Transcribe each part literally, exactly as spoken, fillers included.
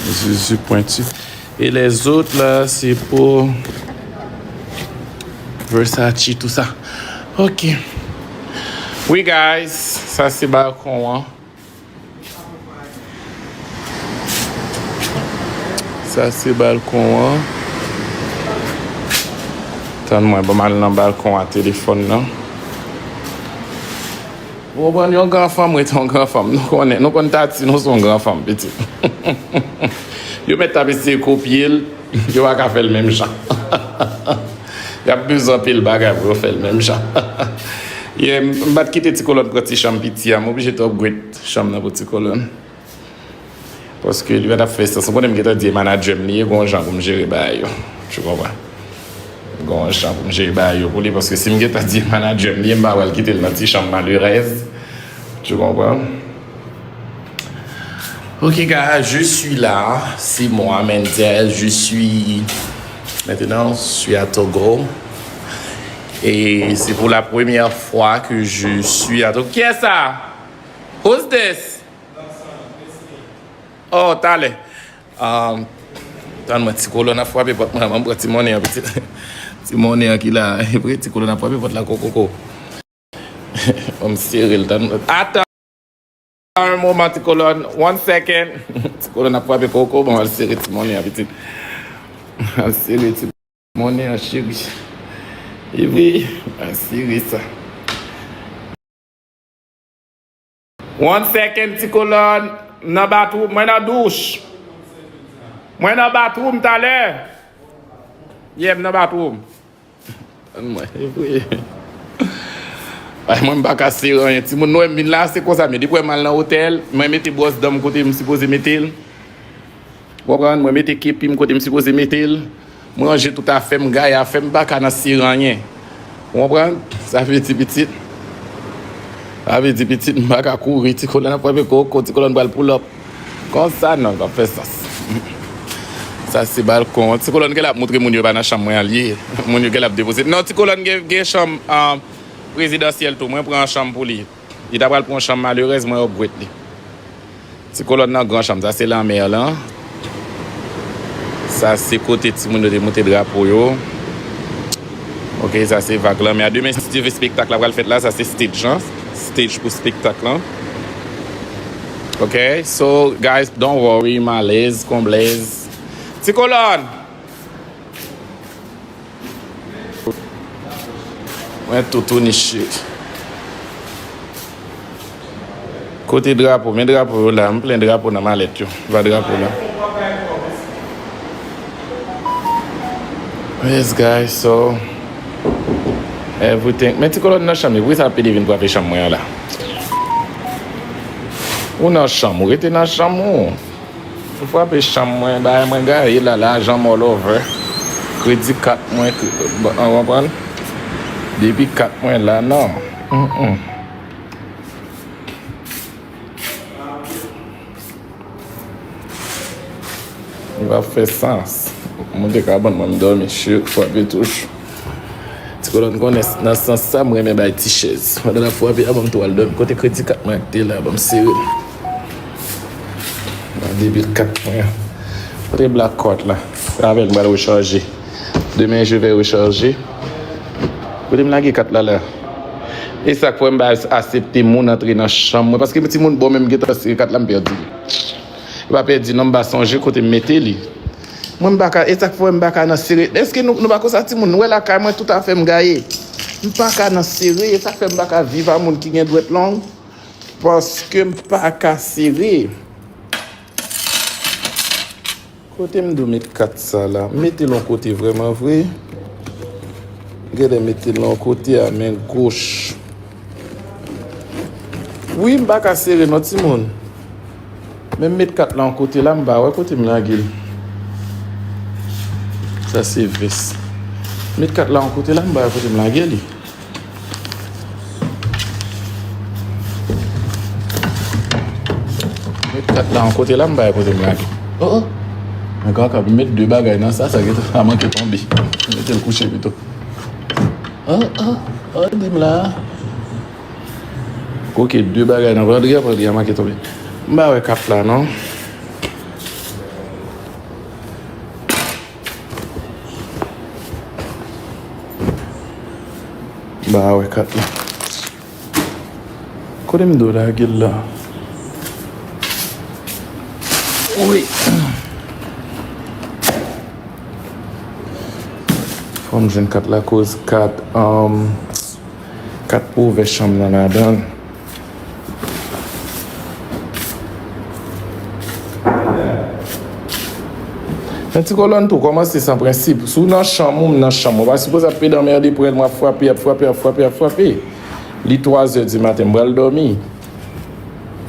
Zuzu pwenti. E lèzòt la, se pou Versace, tout sa. Ok. Wi, guys, sa se balkon an. Sa se balkon an. Tann mwen, ban m al nan balkon a telefòn nan. Ou konprann, yon gran fanm rete yon gran fanm. Nou konnen, nou konn Tati, nou se yon gran fanm, pitit. Yo mèt t ap eseye kopye l, yo pa ka fè l menm jan. Y ap bezwen anpil bagay pou yo fè l menm jan. Yeah, m, m pa t kite Ti Kolòn pran ti chanm piti a, m oblije te upgrade chanm nan pou Ti Kolòn. Paske li pa t ap fè sans. Ou konnen m gentan di e manadjè m li ye, gon jan pou m jere bagay yo. Tu comprends? Gon jan pou m jere bagay yo pou li, paske si m gentan di e manadjè m li ye, m pa pral kite l nan ti chanm malerèz. Tu comprends? Ok, guys, je suis là. C'est moi, Mendel. Je suis maintenant, je suis à Togo. Et c'est pour la première fois que je suis à Togo. Qui est ça? Who's this? Oh, talè. Um, tann mwen, Ti Kolòn ap frape pòt mwen, ban m pran ti monnen an, pitit. Ti monnen an ki la, e vre, Ti Kolòn ap frape pòt la, kokoko. Ban m sere l, tann mwen. Attends un moment, Ti Kolòn. One second. Ti Kolòn ap frape koko, ban m al sere ti monnen an, pitit. Al sere ti monnen an, cheri. E vre, al sere sa. One second, Ti Kolòn. M nan bathroom, mwen nan douch. Mwen nan bathroom talè. Yeah, m nan bathroom. Mwen, e vre. Ay, mwen, m pa ka sere anyen. Timoun, nou wè m vin la, se konsa m ye. Depi wè m al nan otèl, mwen mete bwòs dan m kote m sipoze mete l. Ou konprann? Mwen mete kepi m kote m sipoze mete l. Mwen ranje tout afè m, gaye afè m, m pa ka nan sere anyen. Ou konprann? Sa vle di pitit. Sa vle di pitit, m pa ka kouri. Ti Kolòn ap frape koko, Ti Kolòn pral pull up. Konsa non, l p ap fè sans. Sa se balkon an. Ti Kolòn gen l ap montre moun yo pa nan chanm mwen an li ye. Moun yo gen l ap depoze. Non, Ti Kolòn gen, gen chanm, ah, prezidansyèl tou. Mwen pran chanm pou li. Li ta pral pran yon chanm malerèz, mwen upgrade li. Ti Kolòn nan gran chanm, sa se lanmè lan. Sa se kote timoun yo te moute drapo yo. Ok, sa se vag lanmè a. Demen, si Dye vle, espektak la pral fèt la, sa se stage lan. Stage pou espektak lan. Ok, so, guys, don't worry, m alèz, konblèz. Ti Kolòn! Mwen toutouni shit. Kote drapo? Men drapo yo la. M plen drapo nan malèt yo. Va drapo la. Yes, guys, so everything. Men Ti Kolòn nan chanm li. Poukisa ap pede vin frape chanm mwen an la? Ou nan chanm ou, rete nan chanm ou. Ou frape chanm mwen, bagay mwen gaye la, lajan m all over. Kredi kat mwen, kre-, bon, ou konprann? Depi kat mwen la, non. Mm, mm. Li pa fè sans. Monte kabann mwen, m dòmi, chou, frape touch. Ti Kolòn konnen nan sans sa, m renmen bay ti chèz. Pandan l ap frape a, ban m tou al dòmi. Kote kredi kat mwen ak te la, ban m sere l. Nan debil kat mwen an. Kote black card la? Avè l, m pral rechaje. Demen, je vais recharger. Kote m lage kat la, la? E sa k fè m pa asepte moun antre nan chanm mwen. Paske timoun, bon, menm gentan sere kat la, m pèdi. E pa pèdi non, m pa sonje kote m mete li. Mwen, m pa ka, e sa k fè m pa ka nan sere. Èske nou, nou pa konsa, timoun? Nou wè lakay mwen, tout afè m gaye. M pa ka nan sere, e sa k fè m pa ka viv a moun ki gen dwèt long. Paske m pa ka sere. Kote m dwe met kat sa la? M mete l yon kote vrèman vre. Genlè mete l yon kote a men goch. Wi, m pa ka sere non, timoun. Men m met kat la yon kote la, m pa wè kote m lage l. Sa se vès. Met kat la yon kote la, m pa wè kote m lage li. Met kat la yon kote la, m pa wè kote m lage. Oh, oh. Mwen ka, ka met de bagay nan sa, sa gentan manke tonbe. Mete l kouche pito. Oh, oh, oh, di m la. Ok, de bagay nan pandri a, pandri a manke tonbe. M pa wè kat la, non. M pa wè kat la. Kote m do lage l la? Wi. Fò m jwenn kat la, koz kat, um, kat pou ouvè chanm nan ladan l. Men ti kolòn tou, kòmanse san prensip. Si w nan chanm ou, m nan chanm mwen. W pa sipoze ap pede anmède prèl mwen, ap frape, ap frape, ap frape, ap frape. Li twa zè di maten, m pral dòmi.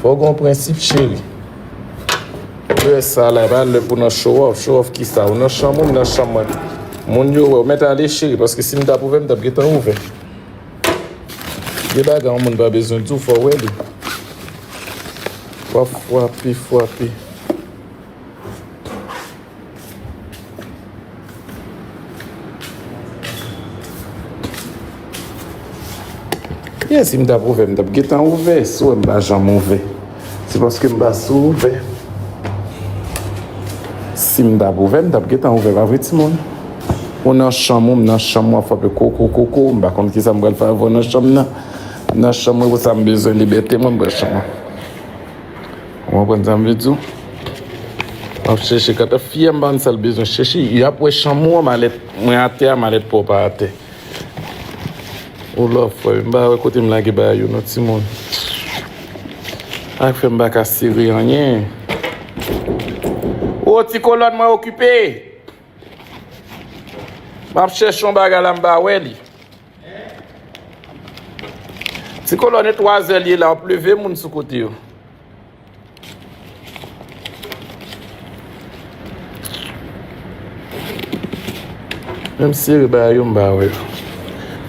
Fò w gen yon prensip, cheri. Lè sa la, e pa lè pou nan show off. Show off kisa? Ou nan chanm ou, m nan chanm mwen. Moun yo wè, ou mèt ale, cheri, paske si m t ap ouvè, m t ap gentan ouvè. Gen bagay yon moun pa bezwen di w, fò w wè li. W ap frape, frape. Yeah, si m t ap ouvè, m t ap gentan ouvè. Si w wè m pa janm ouvè, se paske m pa sou ouvè. Si m t ap ouvè, m t ap gentan ouvè, pa vre, timoun? Ou nan chanm ou, m nan chanm mwen, w ap frape koko, koko. M pa konn kisa m pral fè avè w nan chanm nan. M nan chanm mwen, pou sa m bezwen libète mwen, m pran chanm mwen. Ou konprann sa m vle di w? M ap chèche kat la, fi a m pa konn sa l bezwen chèche. Y ap wè chanm ou an, malèt mwen atè a, malèt pa w pa atè. O lò, frè, m pa wè kote m lage bagay yo non, timoun. Ak fè m pa ka sere anyen. O, ti kolòn mwen okipe. M ap chèche yon bagay la, m pa wè li. Ti kolòn, e twa zè li ye la, w ap leve moun sou kote yo. Menm sere bagay yo, m pa wè.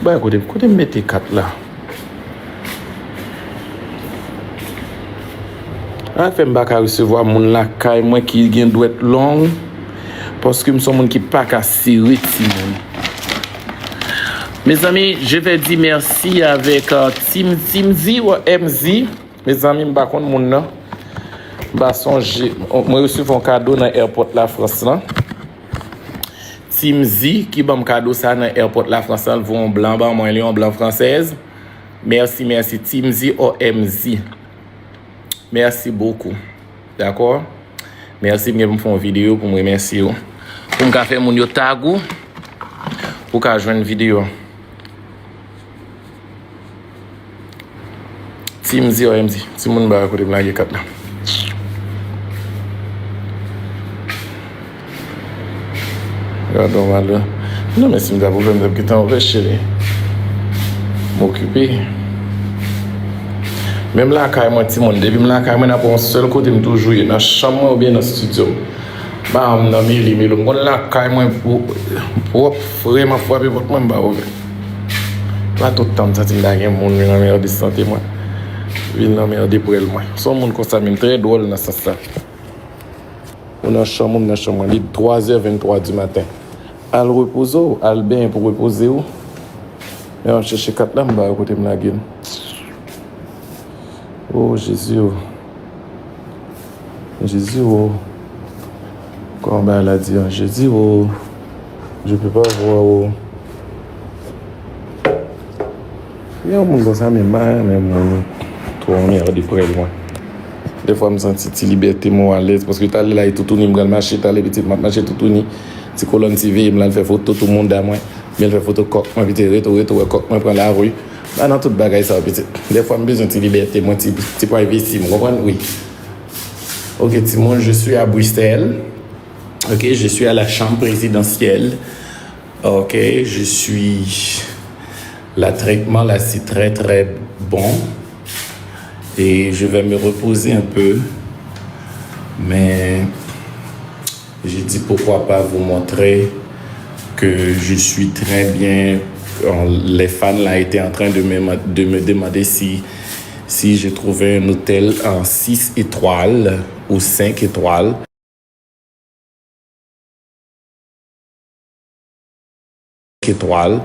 Bay kote, kote m mete kat la? A fè m pa ka resevwa moun lakay mwen ki gen dwèt long, paske m se yon moun ki pa ka sere timoun. Mezanmi, je vais dire merci avec, euh, Tim, Timzi ou M Z. Mezanmi, m pa konn moun nan. M pa sonje. Mwen resevwa yon kado nan airport Lafrans lan. Timzi ki ban m kado sa nan airport Lafrans lan, l voye yon blan ban mwen, li yon blan fransèz. Mèsi, mèsi, Timzi or M Z. Mèsi bokou. Dakò? Mèsi, m gen pou m fè yon videyo pou m remèsye w. Pou m ka fè moun yo tag ou, pou w ka jwenn videyo. Timzi or M Z. Timoun ba kote m lage kat la. Gade yon malè. Non, men si m ta pou fè, m t ap gentan ouvè, cheri. M okipe. Menm lakay mwen, timoun, depi m lakay mwen, nan yon sèl kote m toujou ye, nan chanm mwen oubyen nan estidyo m. Ba m nan mili, mili. M konn lakay mwen pwo-, pwòp, frè, m ap frape pòt mwen, m pa ouvè. Pa tout tan m santi m ta gen moun vin anmède sante mwen. Vin anmède prèl mwen. Se yon moun konsa, men m trè dwòl nan sans sa. Ou nan chanm ou, m nan chanm mwen. Li twa zè venntwa di maten. Al repoze w, al benyen pou repoze w. Men ap chèche kat la, m pa wè kote m lage l. O Jezi o. Jezi o. Kòman bagay la di an? Jezi o. Je peux pas voir o. Yon moun konsa, men m pa renmen moun twò anmède prèl mwen. Dèfwa m santi ti libète mwen alèz, paske talè la e toutouni m pral mache, talè pitit m ap mache toutouni. Ti kolòn ti veye m la, l fè foto tou mouda mwen, men l fè foto kòk mwen, pitit reto, reto, wè kòk mwen pran lari. Ba nan tout bagay sa yo, pitit. Dèfwa m bezwen ti libète mwen, ti, ti privacy m, konprann? Wi. Ok, timoun, je suis à Bruxelles. Ok, je suis à la chambre présidentielle. Ok, je suis là, traitement là, c'est très, très bon. Et je vais me reposer un peu. Mais j'ai dit, pourquoi pas vous montrer que je suis très bien. Les fans là étaient en train de me, de me demander si, si je trouvais un hôtel en six étoiles ou cinq étoiles. Etwal.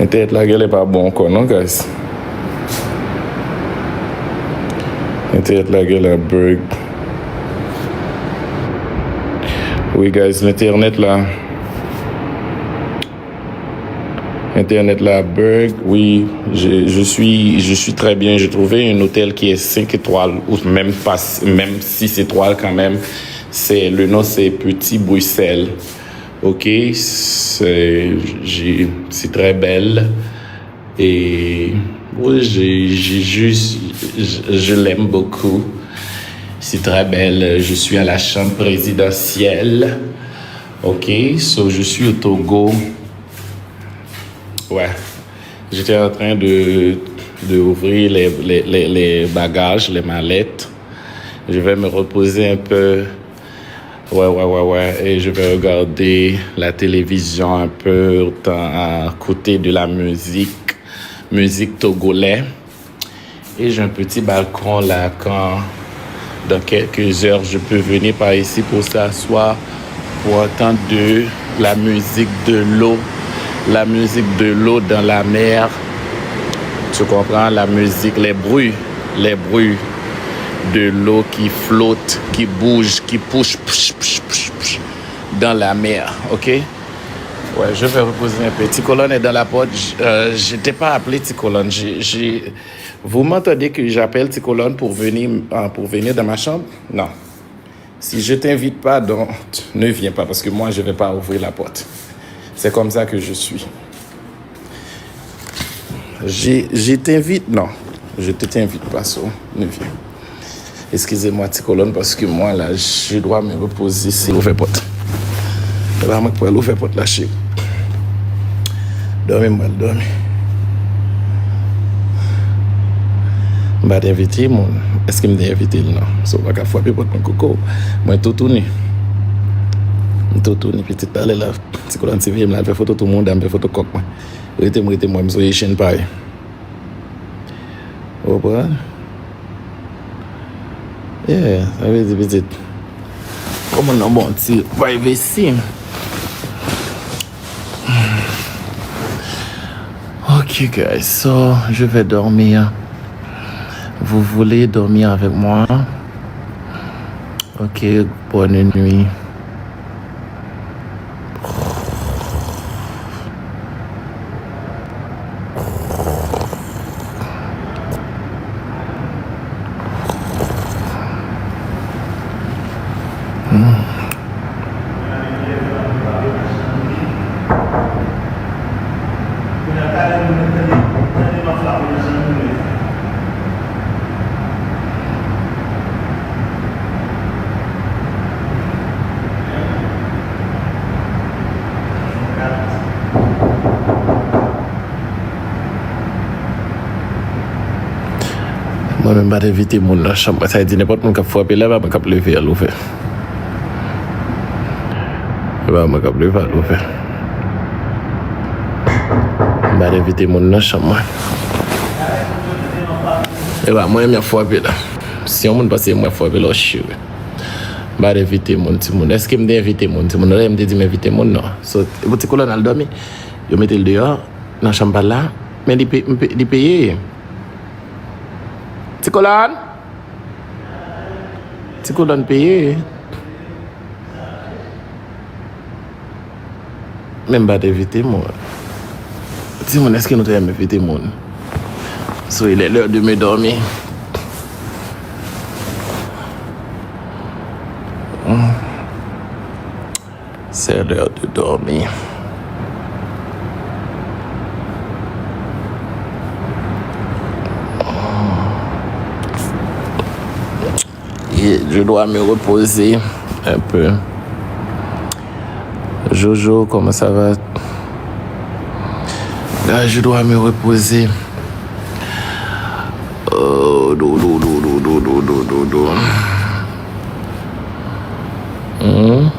Entènèt la genlè pa bon ankò non, guys. Entènèt la genlè bug. Wi, guys, entènèt la. Entènèt la bug, wi. Je, je suis, je suis très bien. J'ai trouvé un hôtel qui est cinq étoiles, ou même pas, même six étoiles quand même. C'est, le nom, c'est Petit Bruxelles. Ok, c'est, j'ai, c'est très belle. Et oui, j'ai, j'ai juste, je, je l'aime beaucoup. C'est très belle. Je suis à la chambre présidentielle. Ok, so je suis au Togo. Ouais. J'étais en train de, de ouvrir les, les, les, les bagages, les mallettes. Je vais me reposer un peu. Ouais, ouais, ouais, ouais. Et je vais regarder la télévision un peu, autant à côté de la musique, musique togolais. Et j'ai un petit balcon là, quand dans quelques heures, je peux venir par ici pour s'asseoir, pour entendre de la musique de l'eau, la musique de l'eau dans la mer. Tu comprends? La musique, les bruits, les bruits de l'eau qui flotte, qui bouge, qui pousse, psh, psh, psh, psh, dans la mer, ok? Ouais, je vais reposer un peu. Ti Kolòn est dans la porte. J-, euh, je t'ai pas appelé Ti Kolòn. J'ai, j'ai, Vous m'entendez que j'appelle Ti Kolòn pour venir, euh, pour venir dans ma chambre? Non. Si je t'invite pas, donc, ne viens pas parce que moi, je vais pas ouvrir la porte. C'est comme ça que je suis. Je, je t'invite, non. Je te t'invite pas, so, ne viens. Excusez-moi, Ti Kolòn, parce que moi, là, je dois me reposer. C'est ouvert porte. E pa mwen k pral ouvè pòt la, cheri. Dòmi, m pral dòmi. M pa t envite moun. Èske m te envite l? Non. So, w pa ka frape pòt mwen, koko. Mwen toutouni. M toutouni, pitit talè la. Ti Kolòn siveye m la, l fè foto tou mouda, m fè foto kòk mwen. Rete m, rete m, wè m sou Haitian Pie. Ou konprann? Yeah, sa vle di pitit. Kòman nan bon ti privacy? Ok, guys, so je vais dormir. Vous voulez dormir avec moi? Ok, bonne nuit. Mwen menm m pa t envite moun nan chanm mwen. Sa vle di nenpòt moun k ap frape la, e pa mwen k ap leve al ouvè. E pa mwen k ap leve al ouvè. M pa t envite moun nan chanm mwen. E pa mwen menm y ap frape la. Si yon moun panse se mwen k ap frape la, w chire. M pa t envite moun, timoun. Èske m te envite moun, timoun? Lè m te di m envite moun, non. So, pou Ti Kolòn al dòmi, yo mete l deyò, nan chanm pa l la. Men li pe-, m pe-, li peye. Ti Kolòn? Ti Kolòn peye. Men m pa t envite moun. Timoun, èske nou te renmen envite moun? So, il est l'heure de me dormir. Hmm. C'est l'heure de dormir. Et je dois me reposer un peu. Jojo, comment ça va? Ah, je dois me reposer. Oh, do, do, do. Hmm.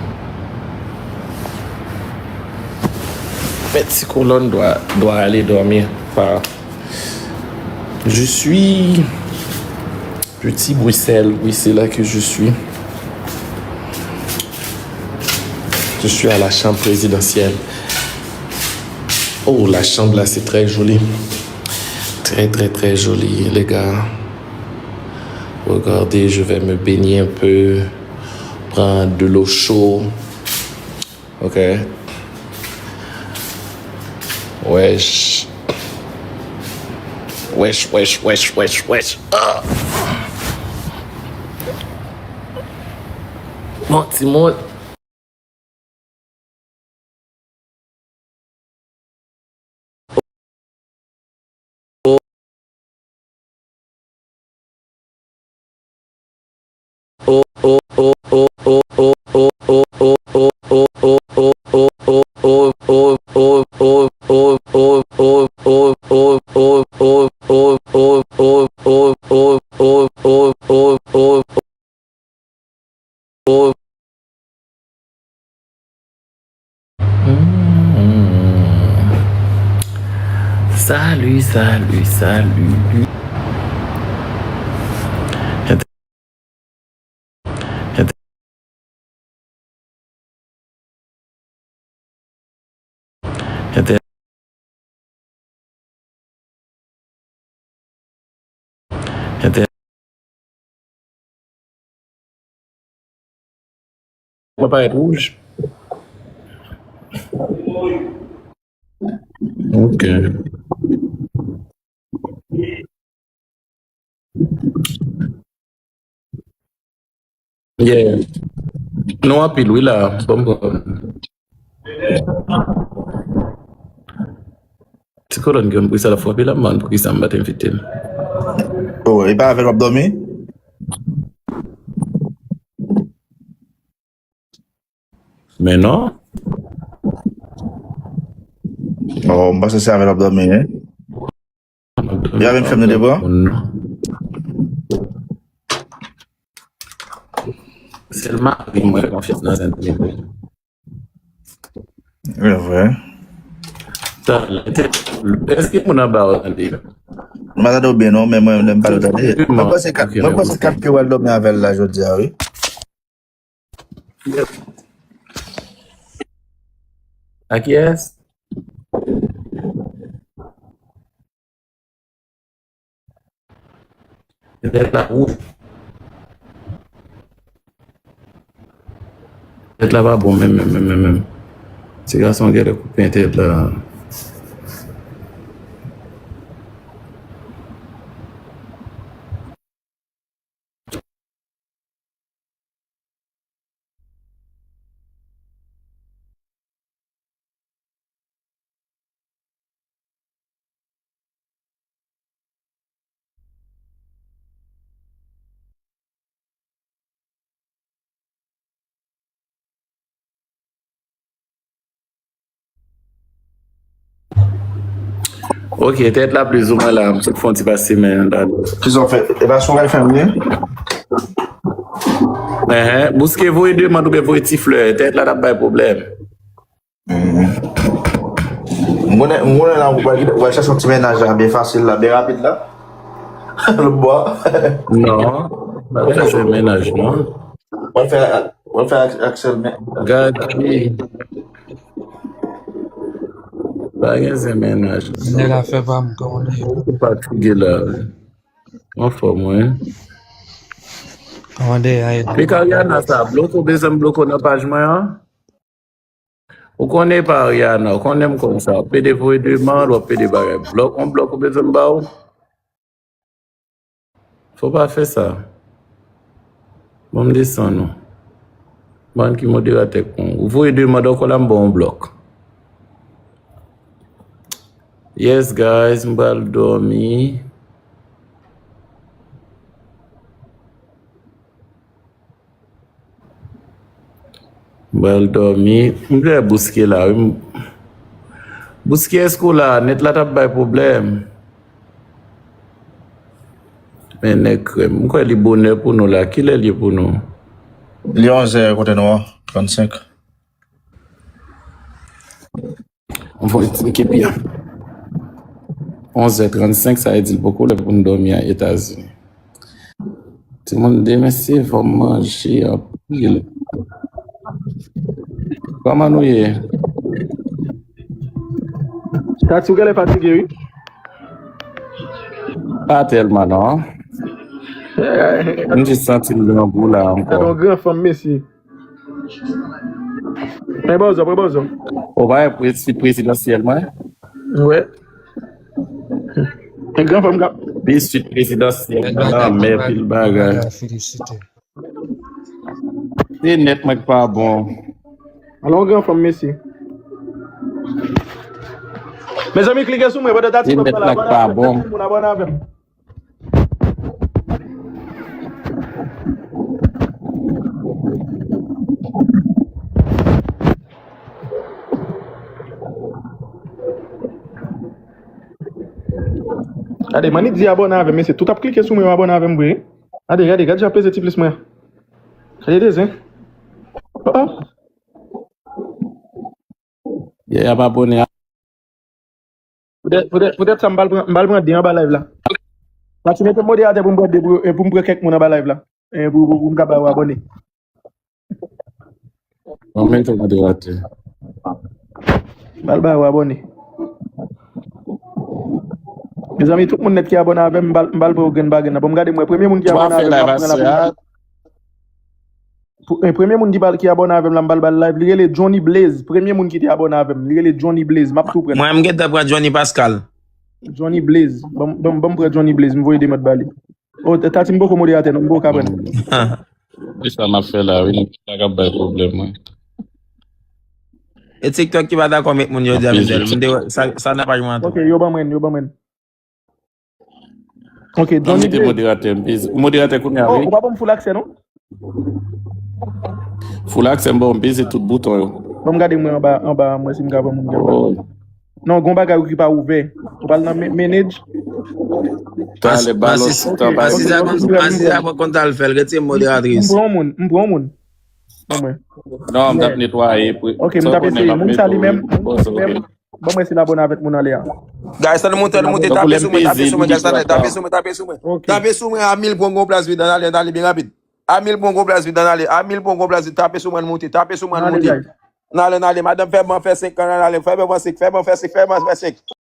Mais Ti Kolòn doit, doit aller dormir. Pas. Je suis Petit Bruxelles, oui, c'est là que je suis. Je suis à la chambre présidentielle. Oh, la chambre là, c'est très joli. Très, très, très joli, les gars. Regardez, je vais me baigner un peu, prendre de l'eau chaude. Ok. Wesh. Wesh, wesh, wesh, wesh, wesh. Ah! Bon, timoun. Salut, salut, salut. Mwen parèt wouj. Ok. Yeah. Nou anpil, wi, la. Bon, bon. Ti kolòn gen bri sa l ap frape la, man, poukisa m pa t envite l? Oh, e pa avè l w ap dòmi? Men non. Oh, m panse se avè l w ap dòmi, en. Li avè m fè m nan de bra. Sèlman avè mwen konfyans nan sèn. E vre. Èske moun anba w tande? M pa tande w byen non, men mwen menm m pa tande. Mwen panse kat, mwen panse kat ke w al dòmi avè l la jodi a, wi. A kiyès? Tèt la wouj. Tèt la pa bon menm, menm, menm, menm, menm. Ti gason genlè koupe tèt la. Ok, tèt la plizoumwen la, m sot fè yon ti pase men la. Kisa w fè? E pa sa w pral fè m ye? Enhen, bouske voye demann oubyen voye ti flè, tèt la t ap bay pwoblèm. Mhm. M konnen, m konnen la, ou pral, ou pral chache yon ti mennaj la, byen fasil la, byen rapid la. Lòt bò. Non, pa bezwen mennaj, non. Ou pral fè, ou pral fè ak, ak sèl men. Gad ki. Pa gen zen mennaj. Nèg afè pa m, kòman w ye? Ou fatige la, wi. Anfòm, wi. Kòman w ye? Pik Ariana sa, bloke w bezwen m bloke w nan paj mwen an? Ou konnen pa Ariana, ou konnen m konn sa. W pede voye demann, w ap pede bagay. Blòk, yon blòk ou bezwen m ba w? Fò w pa fè sa. Ban m desann ou. Ban ki moderatè kon ou. Ou voye demann ankò la, m ba w yon blòk. Yes, guys, m pral dòmi. M pral dòmi. M vle bouske la, wi. Bouske, èske w la? Nèt la t ap bay pwoblèm. Men nèg krèm. M kwè li bonè pou nou la. Kilè l ye pou nou? Li onzè kote nou an, trannsenk. Mwen voye ti kepi a. Onzè trannsenk, sa vle di l poko lè pou n dòmi an Etazini. Timoun, demen se fò manje anpil. Kòman nou ye? Tati, ou genlè fatige, wi. Pa tèlman, non. M jis santi m grangou la ankò. Gade yon gran fanm, mesye. Pran bòzò, pran bòzò. Ou pa wè pwesi prezidansyèl mwen? Wè. Yon gran fanm k ap. Pi swit prezidansyèl mwen, lanmè, pil bagay. Felisite. Se nèt mwen k pa bon. Alon gran fanm, mesye. Mezanmi, klike sou mwen pandan Tati pral pale. Abòne avè m, Tati, moun abòne avè m. Gade, Manny di abòne avè m, mesye. Tout ap klike sou mwen, yo abòne avè m vre. Gade, gade, gade jan peze ti plis mwen. Gade de zen. Oh, oh. Yeah, y ap abòne. Poutèt, poutèt, poutèt sa, m pral pran, m pral pran de anba live la. Pati mete m moderatè pou m pran de pou, e pou m pran kèk moun anba live la. E pou, pou, pou m ka ba yo abòne. Mwen menm tou moderatè. M pral ba yo abòne. Mezanmi, tout moun nèt ki abòne avè m, m pral, m pral pran yo grenn pa grenn nan. Bon, m gade mwen, premye moun ki abòne avè m, m ap pran la pou m gade. Pou, eh, premye moun ki, ki abòne avè m la, m pral ba l live. Li rele Johnny Blaze. Premye moun ki te abòne avè m, li rele Johnny Blaze. M ap tou pran. Mwen, m gentan pran Johnny Pascal. Johnny Blaze. Ban m, ban m, ban m pran Johnny Blaze. M voye demande ba li. Oh, Tati, m poko moderatè, non, m poko ka pran. Se sa m ap fè la, wi. Sa k ap bay pwoblèm, wi. E TikTok ki pa dakò met moun yo di a Mizel. Moun te wè sa, sa nan paj mwen an tou. Ok, yo ban mwen, yo ban mwen. Ok, Johnny Blaze. Moderatè, m peze. Ou moderatè kounye a, wi. Ou pa ban m full aksè, non? Full aksè, m ba w, m peze tout bouton yo. Ban m gade mwen anba, anba, mwen si m ka ban moun gen. Non, gon bagay ou ki pa ouvè. Ou pral nan manage. Talè balans tan pa. Aziza konn, Aziza konn konn tal fè l, retire m moderatris. M pran moun, m pran moun. Ban mwen. Non, m t ap netwaye. Ok, m t ap eseye. Moun sa li menm, moun sa li menm. Ban mwen eseye abòne avèk moun anlè a. Guys, ann moute, ann moute, tape sou mwen, tape sou mwen, guys, ann tape sou mwen, tape sou mwen. Tape sou mwen, Amil pran gwo plas vid, ann ale, ann ale byen rapid. Amil pran gwo plas vid, ann ale, Amil pran gwo plas vid, tape sou mwen, ann moute, tape sou mwen, ann moute. Ann ale, ann ale, madanm fè ban fè senk, ann ale, fè ban fè senk, fè ban fè senk, fè ban fè senk.